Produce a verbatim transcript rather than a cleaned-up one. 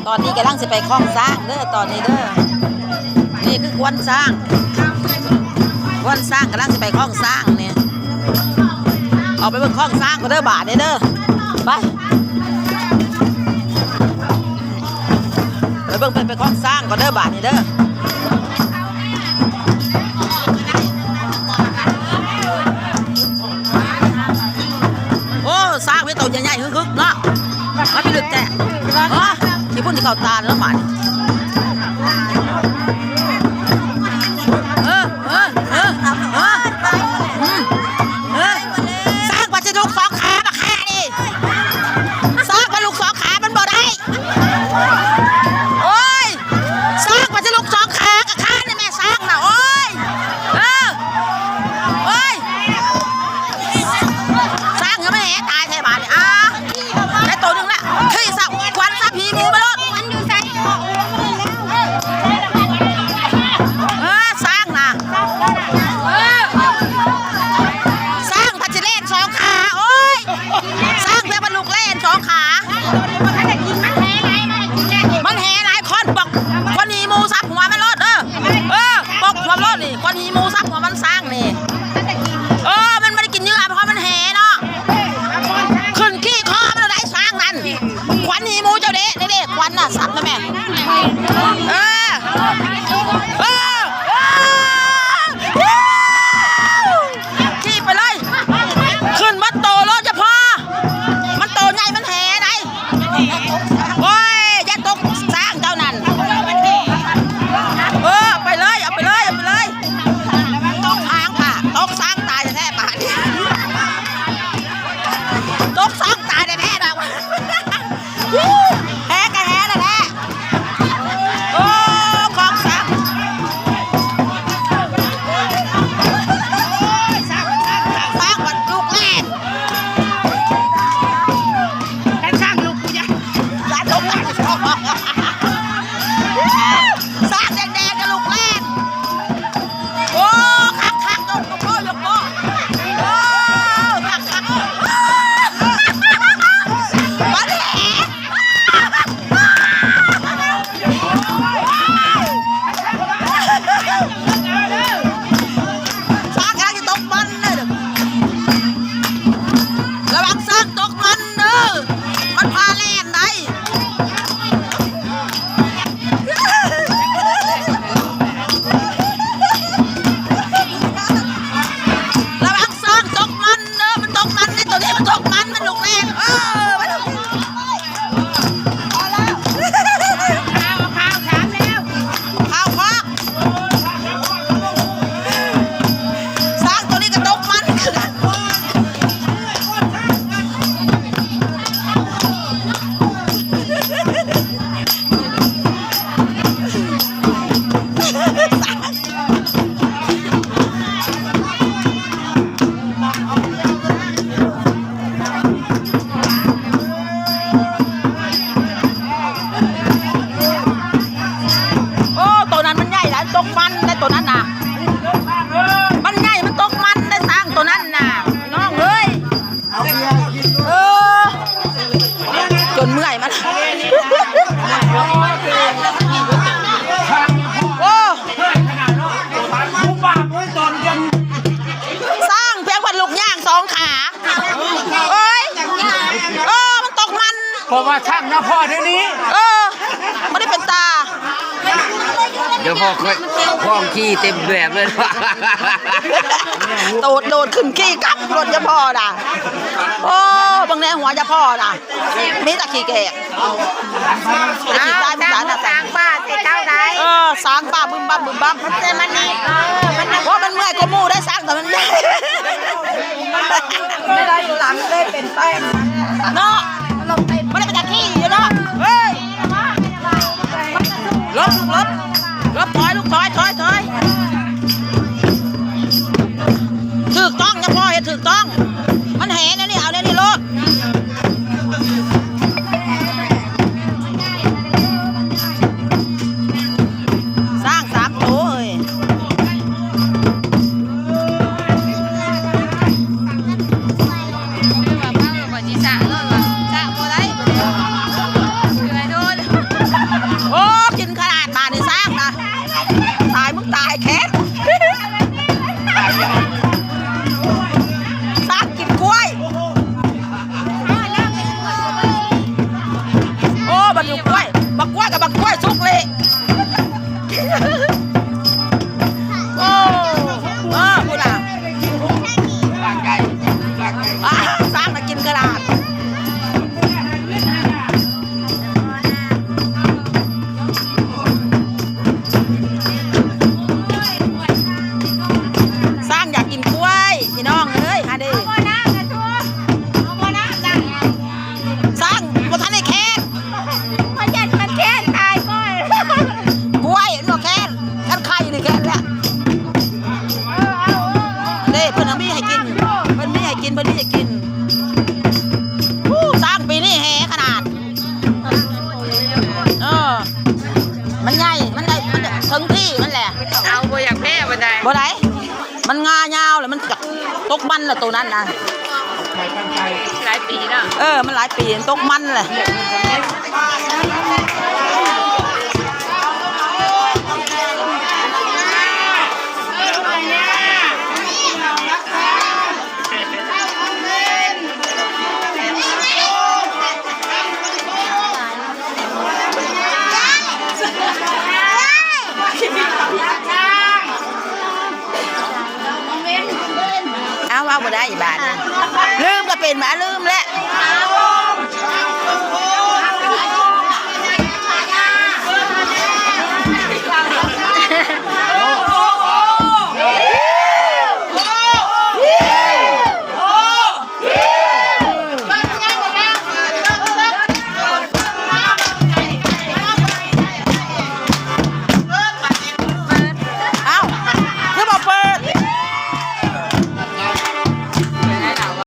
ตอนนี้กำลังสิไปคอกช้างเด้อ ตอนนี้เด้อ นี่คือควานช้าง ควานช้างกำลังสิไปคอกช้างนี่ ออกไปเบิ่งคอกช้างก่อนเด้อบาดนี้เด้อ ไป ไปเบิ่งเพิ่นไปคอกช้างก่อนเด้อบาดนี้เด้อ โอ้ ช้างมีโตใหญ่ๆ คึกๆ เนาะ มันมีลึกแท้ โอ้ ขี้ฝุ่นที่เข้าตาแล้วหมานี่ เออ เออ เออ เออ อืม เออ ช้างมันสิลุกสองขาบักห่านี่ ช้างมันลุกสองขามันบ่ได้ โอ้ย ช้างมันสิลุกสองขากะคานนี่แม่ช้างน่ะ โอ้ย เออ โอ้ย ช้างยังไม่แหตายแท้บาดนี่ อ่า ได้โตหนึ่งละ ขี้ซะ ควานซะ ผีหมู่มาโลด เออ ช้างน่ะ เออ ช้างพัดสิแล่นสองขา โอ้ย ช้างเพื่อมันลุกแล่นสองขา มันแหหลาย คนปก คนหนีหมู่ซับหัวมันโลด เออ เออ ปกหัวโลดนี่ คนหนีหมู่ซับหัวมันช้างนี่ เออ มันไม่ได้กินเหยื่อ เพราะมันแหเนาะ ขึ้นขี้คอมันได้ช้างนั่น ควานหนีหมู่เจ้าเด้ นี่เด้ ควานน่ะ สับนะแม่ เออ เออ เออ ขี่ไปเลย ขึ้นมาโตโลดเฉพาะ มันโตใหญ่มันแหได้ โอ้ย อย่าตกช้างเจ้านั่น เออ ไปเลย เอาไปเลย เอาไปเลย ตกช้างค่ะ ตกช้างตายแท้ๆ ป่านนี้ ตกช้างตายแท้ๆ ดอก แหกะแหนั่นแหละ โอ้ ของช้าง ช้างมันลุกแล่น แต่ช้างลุกกูยัง ช้างลุกแล่น ช้างแดงๆ ก็ลุกแล่น โอ้ คักคักยกโป้ยกโป้ โอ้ คักคัก มาแหล ช้างกำลังจะตกมันเลย ระวังช้างตกมันเด้อ มันพาแล่นได้ ระวังช้างตกมันเด้อ มันตกมันในตัวนี้ มันตกมัน มันลุกแล่น เออ มันลุก พอแล้ว ข่าว ข่าวสามแล้ว ข่าวคอก ช้างตัวนี้ก็ตกมันคือกัน โอ้ ตัวนั้นมันใหญ่แล้ว ตกมันได้ตัวนั้นน่ะ มันใหญ่ มันตกมันได้ช้างตัวนั้นน่ะ น้องเอ้ย เออ จนเมื่อยมัน โอ้ ช้างเพียงพันลูกย่างสองขา เอ้ย เออ มันตกมัน เพราะว่าช่างนะพ่อเดี๋ยวนี้ เออ ไม่ได้เป็นตา เดี๋ยวพ่อค่อย พ่อขี่เต็มแบบเลย โดด โดดขึ้นขี่กลับรถเจ้าพ่อน่ะ โอ้ เบิ่งแน่หัวเจ้าพ่อน่ะ มีแต่ขี้แกก ไอ้ขี้ตายมันตายน่ะ สางป้าใส่เต้าได้ เออ สางป้าบึ้มบั้มบึ้มบั้ม แต่มันนี่ เออ มัน โอ้ มันเมื่อยกว่าหมู่ได้สางแต่มันเมื่อย ไม่ได้อยู่หลังได้เป็นแป้ง เนาะ มันเลยเป็นตะขี้อยู่เนาะ เฮ้ย หลบ หลบ หลบ ถอยลูก ถอย ถอย ถอย ถูกต้องนะพ่อ เฮ็ดถูกต้อง มันแหนอันนี้ เอาแนวนี้โลด สางสามตัวเอ้ย ว่าพ่อก็สิสางโลดว่ะ บักกล้วยกับบักกล้วยสุกเลย โอ้ เออ พูดอ่ะ อ่า สร้างมากินกระดาษ สร้างอยากกินกล้วย พี่น้องเอ้ย ค่ะเด้ เอาบ่นะ เอาบ่นะ สร้างบ่ทันได้แคน พอยันมันแคนตายก่อน กล้วยมันบ่แคน คันไข่นี่แคนแล้ว เด้ เพิ่นเอามีให้กิน เพิ่นมีให้กิน เพิ่นมีให้กิน อู้ สร้างปีนี้แห่ขนาด เออ มันใหญ่ มันได้ มันได้ถึงที่มันแหละ เอาบ่อยากแพ้บ่ได้ บ่ได้ มันงายาวเลย มันจะตกมันละตัวนั้นนะ หลายปีเนาะ เออ มันหลายปี ตกมันเลย เอา เอาบ่ได้อีบาดนี้ ลืมก็เป็นมา ลืมแล้ว